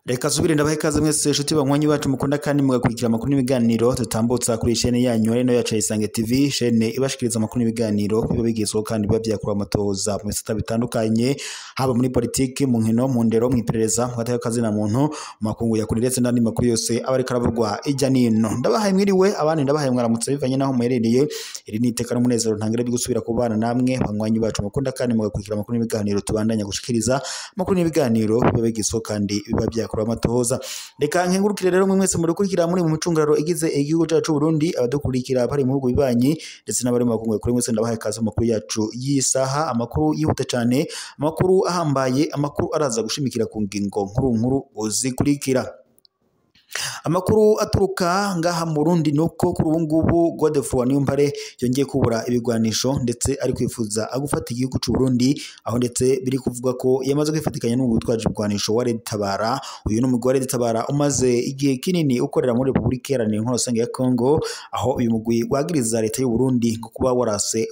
Reka subire ndabahe ikaze mwese inshuti banywanyi bacu mukunda kandi mugakurikira amakuru n'ibiganiro tutambutsa kuri chaîne yanyu ari nayo yacu Isange TV, chaîne ibashikiriza amakuru n'ibiganiro biba bigezweho kandi biba byakura amatohoza mu bisata bitandukanye, haba muri politiki, mu nkino, mu ndero, mu iperereza, mu gateka kazina muntu, mu makungu ya kure ndetse n'andi makuru yose aba ariko aravugwa ijya nino. Ndabahaye mwiriwe, abandi ndabahaye mwaramutse bivanye naho muherereye. Iri ni iteka n'umunezero ntangire byo gusubira kubana namwe banywanyi bacu mukunda kandi mugakurikira amakuru n'ibiganiro tubandanya gushikiriza amakuru n'ibiganiro biba bigezweho kandi biba byakura amatohoza. Reka nkengurukire rero mwe mwese mudukurikira muri mu micungararo igize igihugu cyacu Burundi, abadukurikira bari mu bihugu bibanyi ndetse n'abari mu makungu kuri mwese ndabahaye ikaze amakuru yacu y'isaha, amakuru yihuta cyane, amakuru ahambaye, amakuru araza gushimikira ku ngingo nkuru nkuru uzikurikira. Amakuru aturuka ngaha mu Burundi nuko kuri ubu ngubu Godefroid Niyombare yongeye kubura ibigwanisho ndetse ari kwifuza agufata igihugu cy'u Burundi, aho ndetse biri kuvuga ko yamaze kwifatikanya n'ubu witwaje ibigwanisho wa Red Tabara. Uyu ni umugwi wa Red Tabara umaze igihe kinini ukorera muri Repubulika Iharanira Intwaro Rusange ya Congo, aho uyu mugwi wagiriza leta y'u Burundi ngo kuba warase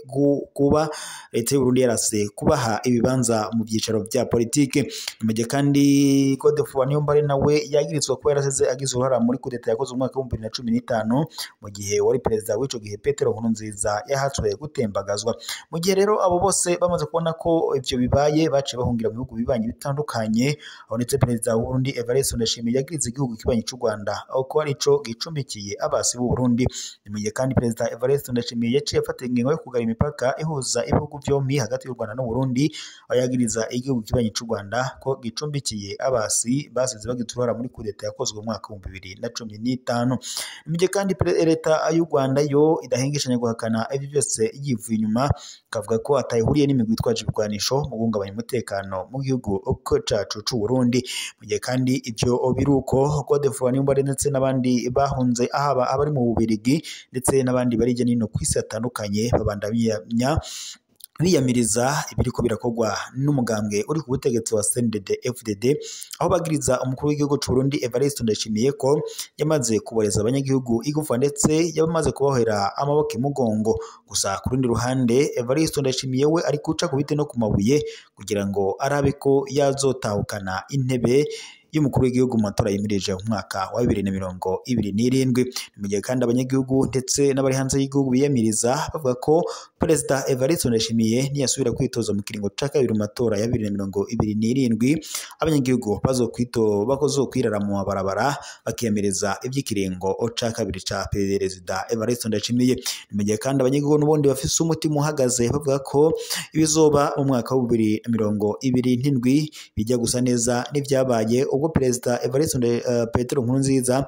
kuba leta y'u Burundi yarase kubaha ibibanza mu byicaro bya politike. Mu gihe kandi Godefroid Niyombare nawe yagirizwa kuba yarasize agize uruhara muri kudeta yakoze mu mwaka w'ibihumbi bibiri na cumi n'itanu, mu gihe wari perezida w'ico gihe Petero Nkurunziza yahatswe gutembagazwa. Mu gihe rero abo bose bamaze kubona ko ivyo bibaye, baciye bahungira mu bihugu bibanyi bitandukanye, aho ndetse perezida w'u Burundi Evariste Ndayishimiye yagiriza igihugu kibanyi c'u Rwanda aho ko arico gicumbikiye abasi b'u Burundi. Ni mu gihe kandi perezida Evariste Ndayishimiye yaciye afata ingingo yo kugara imipaka ihuza ibihugu vyompi hagati y'u Rwanda n'u Burundi, aho yagiriza igihugu kibanyi c'u Rwanda ko gicumbikiye abasi basize bagize uruhara muri kudeta yakozwe mu mwaka w'ibihumbi bibiri na cumi n'itanu. Mu gihe kandi leta y'u Rwanda yo idahengeshanya guhakana ibyo byose yivuye inyuma, ikavuga ko atayihuriye n'imigwi itwaje ibigwanisho mu guhungabanya umutekano mu gihugu cacu c'u Burundi. Mu gihe kandi ivyo biruko, Godefroid Niyombare ndetse n'abandi bahunze ahaba abari mu Bubiligi ndetse n'abandi bari hirya no hino kw'isi hatandukanye babandanya biyamiriza ibiriko birakorwa n'umugambwe uri ku butegetsi wa CNDD FDD, aho bagiriza umukuru w'igihugu c'u Burundi Evariste Ndayishimiye ko yamaze kuboreza abanyagihugu igufa ndetse yamaze kubohera amaboko imugongo. Gusa ku rundi ruhande Evariste Ndayishimiye we ari guca ku biti no ku mabuye kugira ngo arabe ko yazotahukana intebe y'umukuru w'igihugu mu matora yimirije mu mwaka wa 2027. Mu gihe kandi abanyagihugu ndetse n'abari hanze y'igihugu biyamiriza bavuga ko perezida Evariste Ndayishimiye niyasubira kwitoza mu kiringo ca kabiri mu matora ya 2027, abanyagihugu bazokwirara mu mabarabara bakiyamiriza ivy'ikiringo ca kabiri ca perezida Evariste Ndayishimiye. Mu gihe kandi abanyagihugu n'ubundi bafise umutima uhagaze bavuga ko ibizoba mu mwaka wa 2027 bijya gusa neza n'ivyabaye ubwo perezida Evariste Petero Nkurunziza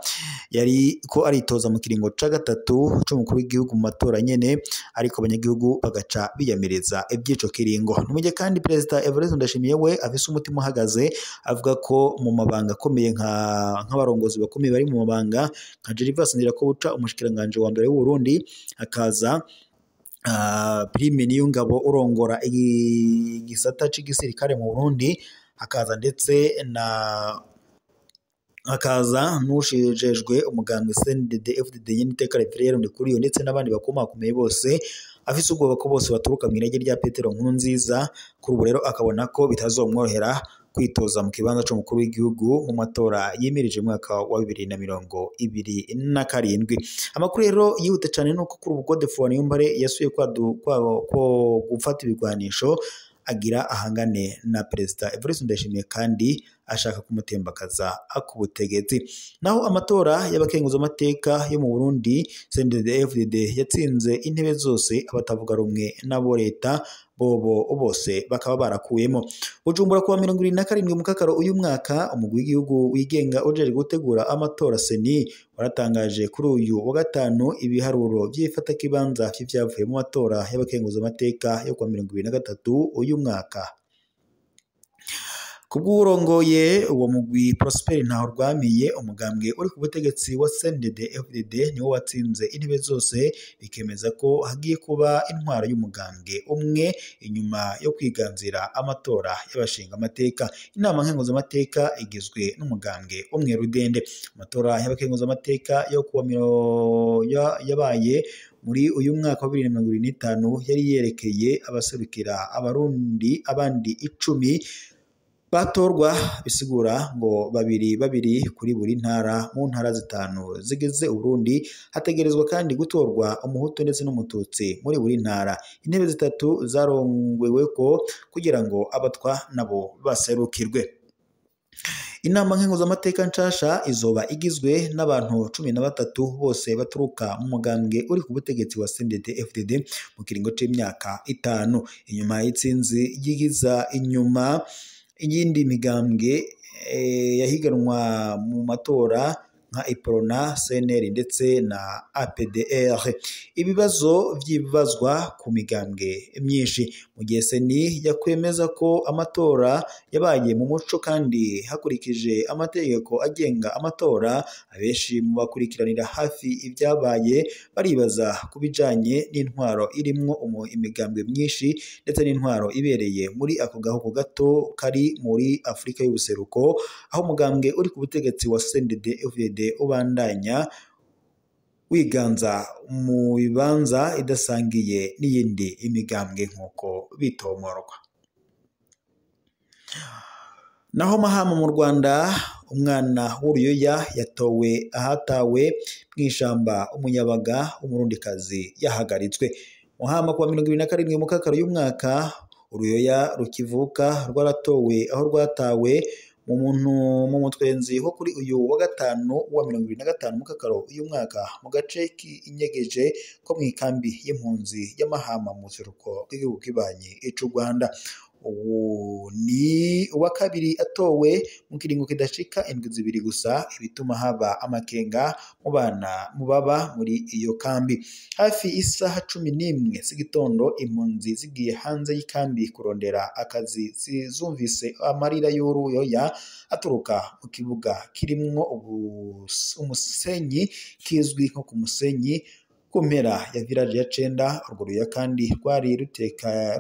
yari ko aritoza mu kiringo ca gatatu c'umukuru w'igihugu mu matora nyene, ariko abanyagihugu bagaca biyamiriza ivy'ico kiringo. Mu gihe kandi perezida Evariste Ndayishimiye we afise umutima uhagaze avuga ko mu mabanga akomeye nk'abarongozi bakomeye bari mu mabanga nka Gervais Ndirakobuca umushikiranganje wa mbere w'u Burundi, hakaza Prime Niyongabo urongora igisata c'igisirikare mu Burundi, hakaza ndetse na hakaza n'ushejejwe umugambwe CNDD FDD nyene iteka Reverien Ndikuriyo ndetse n'abandi bakomakomeye bose, afise ubwoba ko bose baturuka mw'irege rya Petero Nkurunziza. Kuri ubu rero akabona ko bitazomworohera kwitoza mu kibanza c'umukuru w'igihugu mu matora yimirije mwaka wa 2027. Amakuru rero yihuta cane nuko kuri ubu Godefroid Niyombare yasuye gufata ibigwanisho agira ahangane na perezida Evariste Ndayishimiye kandi ashaka kumutembakaza ku butegetsi. Naho amatora y'abakenguzamateka yo mu Burundi, CNDD FDD yatsinze intebe zose, abatavuga rumwe nabo leta bobo bose bakaba barakuyemo. Bujumbura kuwa 27 Mukakaro uyu mwaka, umugwi w'igihugu wigenga ujejwe gutegura amatora CENI waratangaje kuri uyu wa gatanu ibiharuro vy'ifatakibanza vy'ivyavuye mu matora y'abakenguzamateka yo kuwa 2023 uyu mwaka. Kubw'uwurongoye uwo mugwi Prosper Ntahorwamiye, umugambwe uri ku butegetsi wa CNDD FDD niwo watsinze intebe zose, bikemeza ko hagiye kuba intwaro y'umugambwe umwe inyuma yo kwiganzira amatora y'abashinga amateka. Inama nkenguzamateka igizwe n'umugambwe umwe rudende. Amatora y'abakenguzamateka yo kuwa yabaye muri uyu mwaka wa 2025 yari yerekeye abaserukira abarundi abandi 10 batorwa, bisigura ngo babiri babiri kuri buri ntara mu ntara 5 zigize Uburundi. Hategerezwa kandi gutorwa umuhutu ndetse n'umututsi muri buri ntara. Intebe 3 zarongweweko kugira ngo abatwa nabo baserukirwe. Inama nkenguzamateka nshasha izoba igizwe n'abantu 13 bose baturuka mu mugambwe uri ku butegetsi wa CNDD-FDD mu kiringo c'imyaka 5. Inyuma y'itsinzi yigiza inyuma iyindi migambwe yahiganwa mu matora nka Iprona, CNL ndetse na APDR. Ibibazo vyibazwa ku migambwe myinshi mu gihe seni yakwemeza ko amatora yabaye mu muco kandi hakurikije amategeko agenga amatora. Abenshi mu bakurikiranira hafi ibyabaye baribaza ku bijanye n'intwaro irimwo imigambwe myinshi ndetse n'intwaro ibereye muri ako gahugu gato kari muri Afrika y'ubuseruko, aho umugambwe uri ku butegetsi wa CNDD-FDD ubandanya wiganza mu bibanza idasangiye n'iyindi imigambwe nk'uko bitomorwa. Naho Mahama mu Rwanda, umwana w'uruyoya yatowe ahatawe mw'ishamba, umunyabaga w'umurundikazi yahagaritswe. Muhama kuwa 27 Mukakaro y'umwaka, uruyoya rukivuka rwaratowe aho rwatawe mu mutwenzi ho kuri uyu wa gatanu wa 25 Mukakaro uyu mwaka mu gace k'inyegeje ko mu ikambi y'impunzi y'Amahama mu buseruko bw'igihugu kibanyi c'u Rwanda. Ubu ni uwa kabiri atowe mu kiringo kidashika indwi 2 gusa, ibituma haba amakenga mu bana mu baba muri iyo kambi. Hafi isaha 11 z'igitondo impunzi zigiye hanze y'ikambi kurondera akazi zumvise amarira y'uruyoya aturuka mu kibuga kirimwo umusenyi kizwi nko ku musenyi ku mpera ya village ya 9. Urwo ruyoya kandi rwari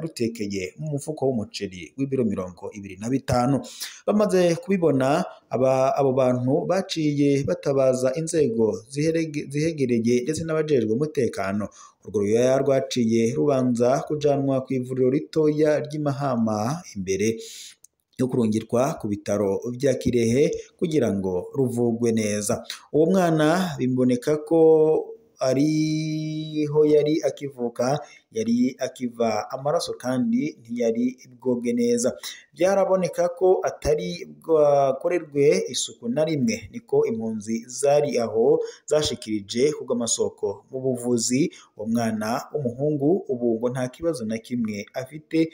rutekeye mu mufuko w'umuceri w'ibiro 25. Bamaze kubibona abo bantu baciye batabaza inzego zihegereye ndetse n'abajejwe umutekano. Urwo ruyoya rwaciye rubanza kujanwa ku ivuriro ritoya ry'Imahama imbere yo kurungirwa ku bitaro vya Kirehe kugira ngo ruvugwe neza. Uwo mwana biboneka ko ariho yari akivuka, yari akiva amaraso kandi ntiyari bwoge neza. Byaraboneka ko atari bwakorerwe isuku na rimwe, niko impunzi zari aho zashikirije kubw'amasoko mu buvuzi. Uwo mwana w'umuhungu ubu ngo nta kibazo na kimwe afite,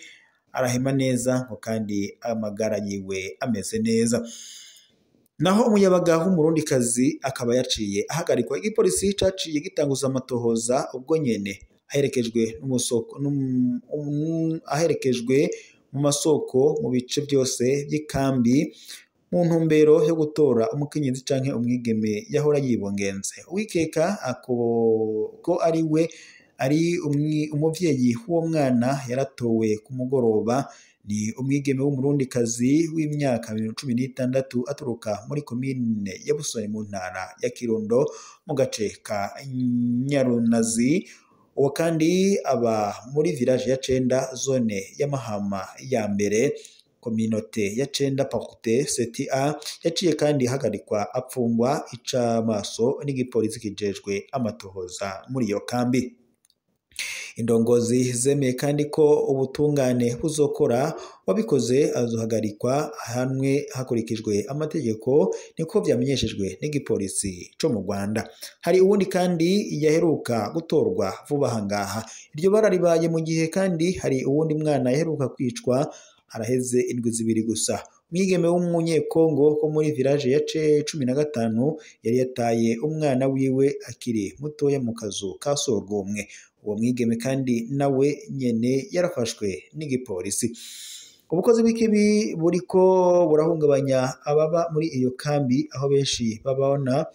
arahema neza ngo kandi amagara yiwe ameze neza. Naho umuyabaga w'umurundikazi akaba yaciye ahagarikwa. Igipolisi caciye gitanguza amatohoza ubwo nyene aherekejwe mu masoko mu bice byose by'ikambi mu ntumbero yo gutora umukenyezi canke umwigeme yahora yibongenze. Uwikeka ko ari we ari umuvyeyi w'uwo mwana yaratowe ku mugoroba. Ni umwigeme w'umurundikazi w'imyaka 16 aturuka muri komine ya Busoni mu ntara ya Kirundo mu gace ka Nyarunazi. Uwo kandi aba muri village ya 9 zone ya Mahama ya mbere kominote ya 9 Porte CTA. Yaciye kandi ihagarikwa apfungwa icamaso n'igipolisi kijejwe amatohoza muri iyo kambi. Indongozi zemeye kandi ko ubutungane buzokora wabikoze azohagarikwa ahanwe hakurikijwe amategeko, niko vyamenyeshejwe n'igipolisi co mu Rwanda. Hari uwundi kandi yaheruka gutorwa vuba aha ngaha. Iryo bara ribaye mu gihe kandi hari uwundi mwana yaheruka kwicwa haraheze indwi 2 gusa. Umwigeme w'umunyekongo ko muri village ya C15 yari yataye umwana wiwe akiri mutoya mu kazu ka sorwumwe. Uwo mwigeme kandi nawe nyene yarafashwe n'igipolisi. Ubukozi bw'ikibi buriko burahungabanya ababa muri iyo kambi, aho benshi babona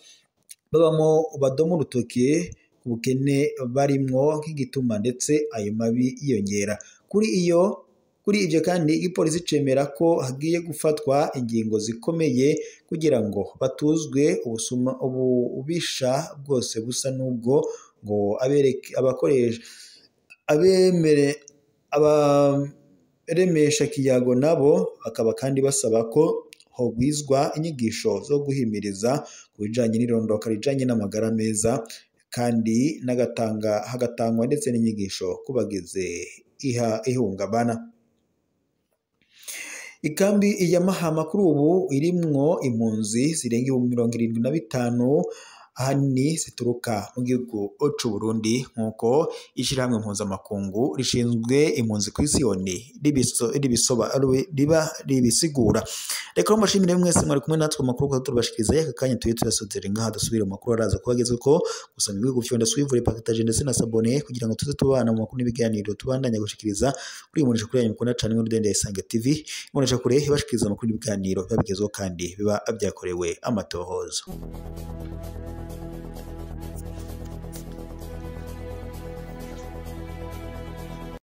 babamo badoma urutoke ku bukene barimwo nk'igituma ndetse ayo mabi yiyongera. Kuri ivyo kandi igipolisi cemera ko hagiye gufatwa ingingo zikomeye kugira ngo batuzwe ububisha bwose busa n'ubwo ngo abereke abakoresha abemere abaremesha kiyago nabo bakaba kandi basaba ko hogwizwa inyigisho zo guhimiriza ku bijanye n'irondoka rijanye n'amagara meza, kandi n'agatanga hagatangwa ndetse n'inyigisho kubagize ihungabana. Ikambi ya Mahama kuri ubu irimwo impunzi zirenga 75,000 ahanini zituruka mu gihugu c'u Burundi, nk'uko ishirahamwe mpuzamakungu rishinzwe impunzi kw'isi ONU riba ribisigura. Reka mbashimire mwese mwari kumwe natwe amakuru ko turabashikiriza aka kanya tuye tuyasozera ngaha, dusubire mu makuru araza kubageza uko gusa mu bihugu vyonda suivre, partage ndetse na s'abonner kugira ngo tuze tubana mu makuru n'ibiganiro tubandanya gushikiriza kuri iyi kure yanyu mukunda cane muri Rudende ya Isange TV, imbonesha kure ibashikiriza amakuru n'ibiganiro biba bigezweho kandi biba byakorewe amatohoza.